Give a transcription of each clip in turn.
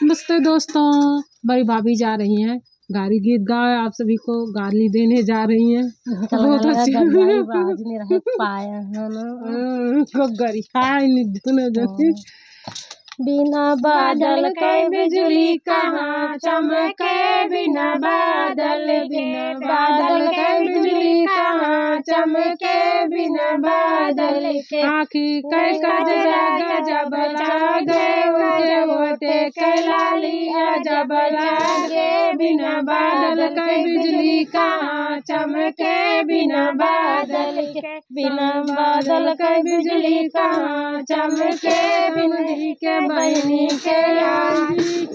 नमस्ते दोस्तों, हमारी भाभी जा रही हैं गारी गीत गाए आप सभी को गाली देने जा रही हैं। बहुत अच्छी बिना बादल के बिजली कहाँ चमके, बिना बादल के बिजली कहाँ चमके, बिना बादल के आँखी के कजरा गजब लागे, उठे उठे के लाली अजब लागे, बिना बादल के बिजली कहाँ चमके, बिना बादल के, बिना बादल के बिजली कहाँ चमके, बिना के बहनी के आँखी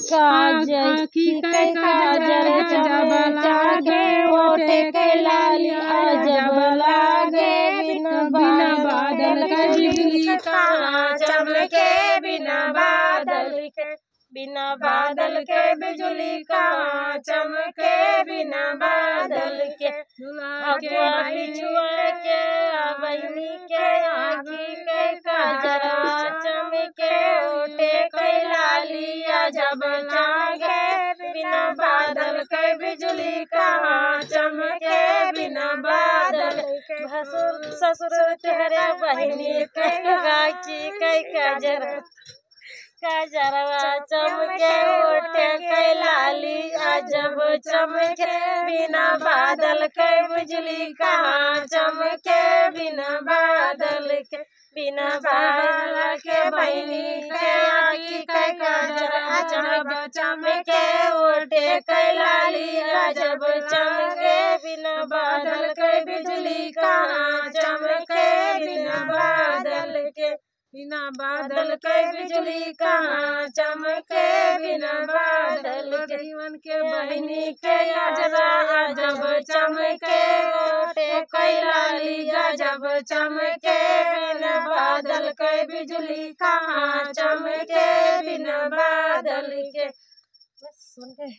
के काजर गजब लागे, ओठे के लाली अजब लागे, बिना बादल के बिजली कहाँ चमके, बिना बादल के, बिना बादल के बिजली कहाँ चमके, बिना बादल के बिछुआ के बहनी के आँखी के काजरा चमके, ओठे के लाली अजब लागे, बिना बादल के बिजली कहाँ चमके, बिना बादल के भसुर ससुर तेरे बहनी के आँखी के काजरा काजरवा चमके, ओठे के लाली अजब चमके, बिना बादल के बिजली कहाँ चमके, बिना बादल के, बिना बादल के बहनी के आँखी के काजरा अजब चमके, ओठे के लाली अजब चमके, बिना बादल के बिजली कहाँ चमके, बिना बादल के, बिना बादल के बिजली कहाँ चमके, बिना बादल के जीवन के बहनी के गजरा अजब चमके, ओठे के लाली गजब चमके, बिना बादल के बिजली कहाँ चमके, बिना बादल के। बस सुन गए।